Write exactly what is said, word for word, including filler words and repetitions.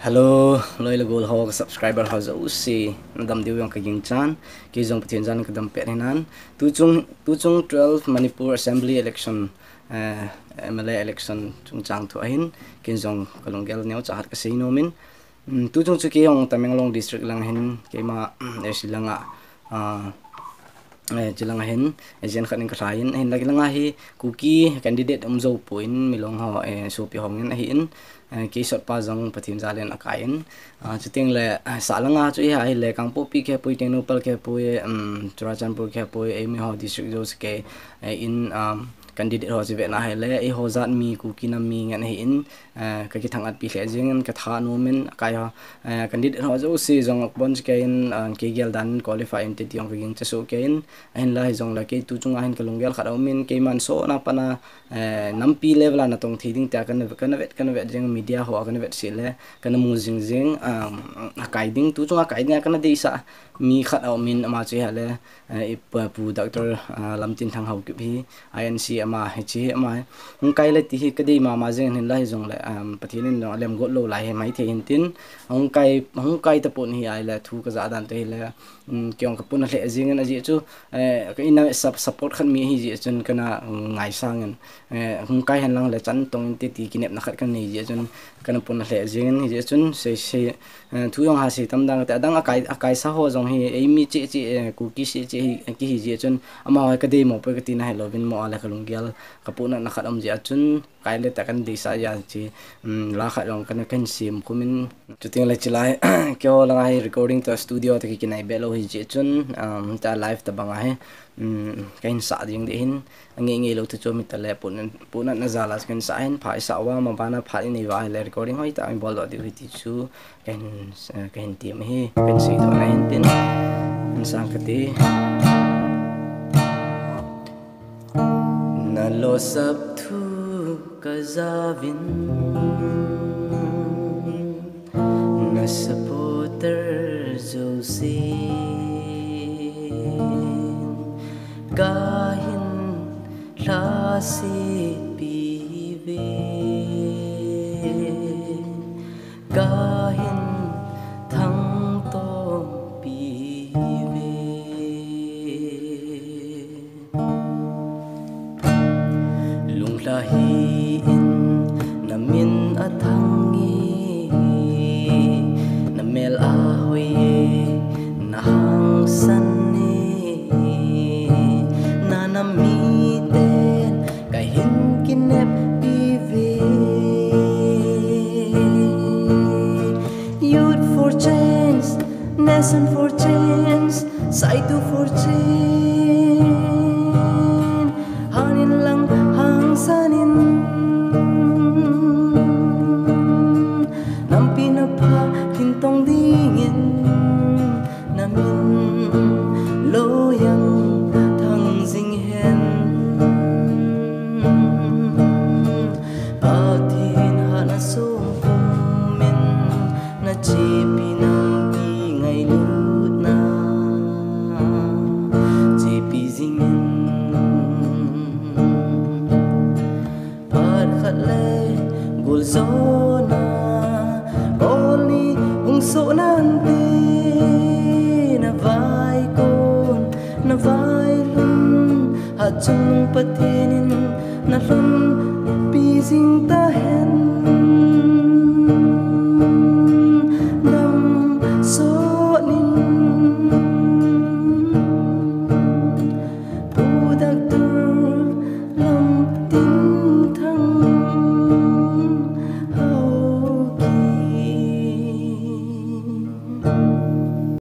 Hello, loi le gol ho, ka subscriber ho jouse, nadam diu jong ka ginchan, kei jong Pathen jalin kadam pet hinan. Tuchung, tuchung twelve Manipur Assembly election, eh, M L A election chungchang thu ahin, kei jong ka lunggel neocha khat ka sei nomin. Mm, tuchung chu kei jong Tamenglong district lang hin, keima, eh, A C langa, ah, eh, chilang ahin, eh, jen khat in ka lhai in, ahin laki langa hi Kuki candidate um jou poi in, milong ho, eh, sopi ho ngen ahin, eh, kei sotpa jong Pathen jalin akai in, ah, chuteng le, ah, sa langa chu iha ahile, Kangpokpi khe poi, Tengnoupal khe poi, um, Churachandpur khe poi, eimi ho district jouse kei, eh, in, um, candidate ho chu vena ahile, eiho jat mi, Kuki nam mi ngen ahin, eh, ka kithang-at pi lheh jengin ka tha nomin, akai ho, eh, candidate ho jouse jong bon chu kei in, ah, kei gel dan in qualify inte ti jong ka gingcha soh kei in, ahinla hijongle kei tuchunga hin ka lunggel khat aumin, keiman sotna pana, eh, nampi level a natong thei ding tia kana, kana vet, kana vet jeng media ho a kana vet seh le, kana mu jing jeng, um, akai ding, tuchunga kai dinga kana deisah mi khat aumin ama chu iha le, eh, i pa, Pu Doctor, ah, Lamtinthang Haokip hi, I N C ama hi chi ama hi. Hung kai le ti hi ka dei mama jeng hinla hijongle, um, Pathen in jong alem got lou lai hi maithei hin tin, hung kai, hung kai tapon hi ahile thu ka ja dan te hile, um, kei jong ka puna lheh jengin ajeh chu, eh, ka ina sup-, support khat mi ahi jeh chun kana, um, ngaisang in, eh, hung kai henlang le chan tong inte ti kinepna khat kana nei jeh chun kana puna lheh jengin hijeh chun sei, sei, eh, thu jong ha sei tam dang te adang akai, akaisa ho jong hi, eimi cheh cheh, eh, Kuki cheh cheh hi, kihi jeh chun, amaho hi ka dei mo poi ka tina hilouvin mo ahile ka lunggel, ka puna na khat um jeh a chun, kai le ta kana deisah jeh a chi, um, la khat jong kana, kana sem khumin. Chuteng le chilai, keiho langa hi recording toh studio toh ki kinai be lou hijeh chun, um, ta live tabang ahi, um, kahin sah ding ding hin, angei ngei lou thu chu mi ta le, puna, puna na jal a kahin sah hin, phat isah uva, mabana phat inei uva ahile recording hoitah a ibol doh diu ahi ti chu, kahin, eh, kahin tem ahi, kahin seidoh na hin tin, hin sang kati. Na losap thu ka jauvin, na supporter jousen kahin lhasetpi uve, kahin thangtohpi uve. Lunglha hih in, na min athang e, na mel ahoi e, na hangsan e, na nam miten kahin kineppi uve. Youth for change, nation for change, Saitu for change. Hangin lang, hangsan in, nampi na pha khin tong dingin, na min loiya thang jing hen. Pathen hatna sung pumin, na chepi nampi ngailutna chepi jingin. Phat khat le gul jona, gol ni hung soh nante, na vaikon, na vailhun, hatchungnung Pathen in na lhunpi jing tahen.